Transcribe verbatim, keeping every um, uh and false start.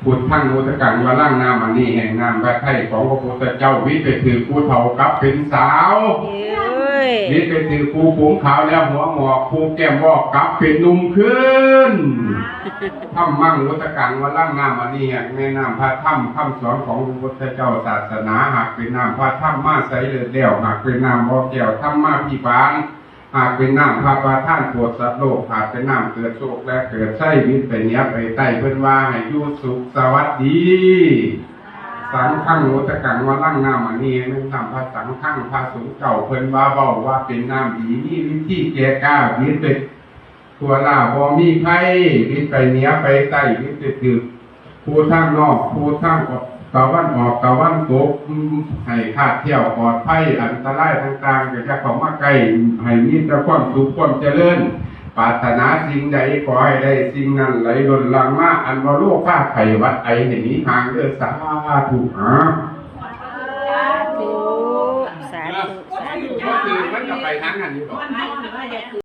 พุทธังอุทกังวรัง น้ำอันนี้แห่งน้ำพระทัยของพระพุทธเจ้า วิทย์ไปถือผู้เฒ่ากลับเป็นสาว เอ้ย วิทย์ไปถือผู้ผมขาวแล้วหัวหงอก ผู้แก้มวอกกลับเป็นหนุ่มขึ้น ธัมมังอุทกังวรัง น้ำอันนี้แห่งแม่น้ำพระธรรม คำสอนของพระพุทธเจ้าศาสนา หากเป็นน้ำพระธรรมมาใสเลิศแล้ว หากเป็นน้ำบ่อแก้วธรรมาภิบาล หากเป็นน้ำพระประทานโปรดสัตว์โลก หากเป็นน้ำเกิดโชคและเกิดชัย วิทย์ไปเหนือไปใต้ เพิ่นว่าให้อยู่สุขสวัสดี สังฆังอุทกังวรัง น้ำอันนี้แม่นน้ำพระสังฆัง พระสงฆ์เจ้าเพิ่นว่าเว้าว่าเป็นน้ำดี มีวิธีแก่กล้า วิทย์ไปทั่วลาบ่มีภัย วิทย์ไปเหนือไปใต้ วิทย์ไปถือผู้ทางนอก ผู้ทางออกตะวันออกตะวันตก ให้คลาดเคลื่อนปลอดภัย อันตรายต่างๆก็จะเข้ามาใกล้ ให้มีแต่ความสุขความเจริญ ปรารถนาสิ่งใดขอให้ได้สิ่งนั้นไหลล้นหลั่งมา อันบ่โรคาไข้หวัดไอให้หนีห่างเด้อ สาธุ อา สาธุ สาธุ สาธุ ก็คือมันก็ไปทางนั้นอยู่ดอก